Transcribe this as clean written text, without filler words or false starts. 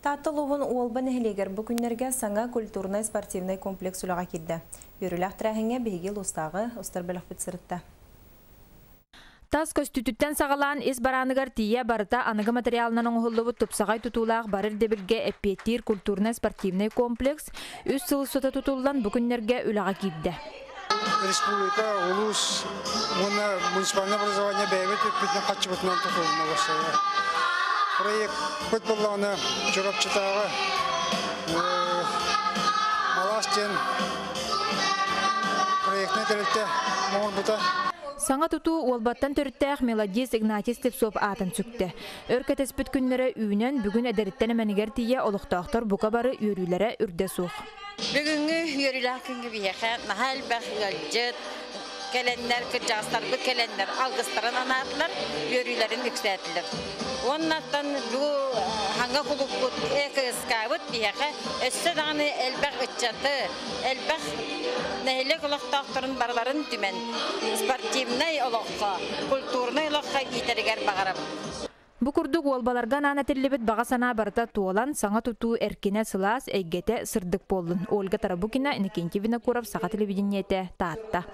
Таатта улууһун Уолба нэһилиэгэр бу күннэргэ саҥа культурнай-спортивнай комплекс үлэҕэ киирдэ. Үөрүүлээх тэрээһиҥҥэ биһиги улуустааҕы устар бөлөхпүт сырытта. Тас көстүүтүттэн саҕалаан ис барааныгар тиийэ барыта аныгы материалынан оҥоһуллубут тупсаҕай тутуулаах бары ирдэбилгэ эппиэттиир культурнай-спортивнай комплекс үс сыл устата тутуллан бу күннэргэ үлэҕэ киирдэ. Республика, улуус уонна муниципальное образование бэйэбит үппүтүнэн хаччыбытынан тутулунна бастайа. Проект буоллаҕына Чурапчытааҕы Алаас диэн проектнай тэрилтэ оҥорбута. Саҥа тутуу Уолбаттан төрүттээх мелодист Игнатий Слепцов аатын сүктэ. Өр кэтэспит күннэрэ үүнэн, бүгүн эдэриттэн эмэнигэр тиийэ олохтоохтор бука бары үөрүүлэрэ үрдэ суох. Бүгүҥҥү үөрүүлээх күҥҥэ биһиэхэ наһаа элбэх ыалдьыт кэлэннэр, кырдьаҕастарбыт кэлэннэр алгыстарын анаатылар, үөрүүлэрин үксээтилэр. Уоннаттан бу хаҥа кулуппут ЭКСК-быт биһиэхэ өссө даҕаны элбэх ыччаты, элбэх нэһилиэк олохтоохторун барыларын түмэн спортивнай олоххо, культурнай олоххо иитэригэр баҕарабын. Бу курдук уолбаларга анаан этиллибит баҕа санаа барыта туолан, саҥа тутуу эркинэ сылаас, эйгэтэ сырдык буоллун. Ольга Тарабукина, Иннокентий Винокуров, Саха телевидениетэ, Таатта.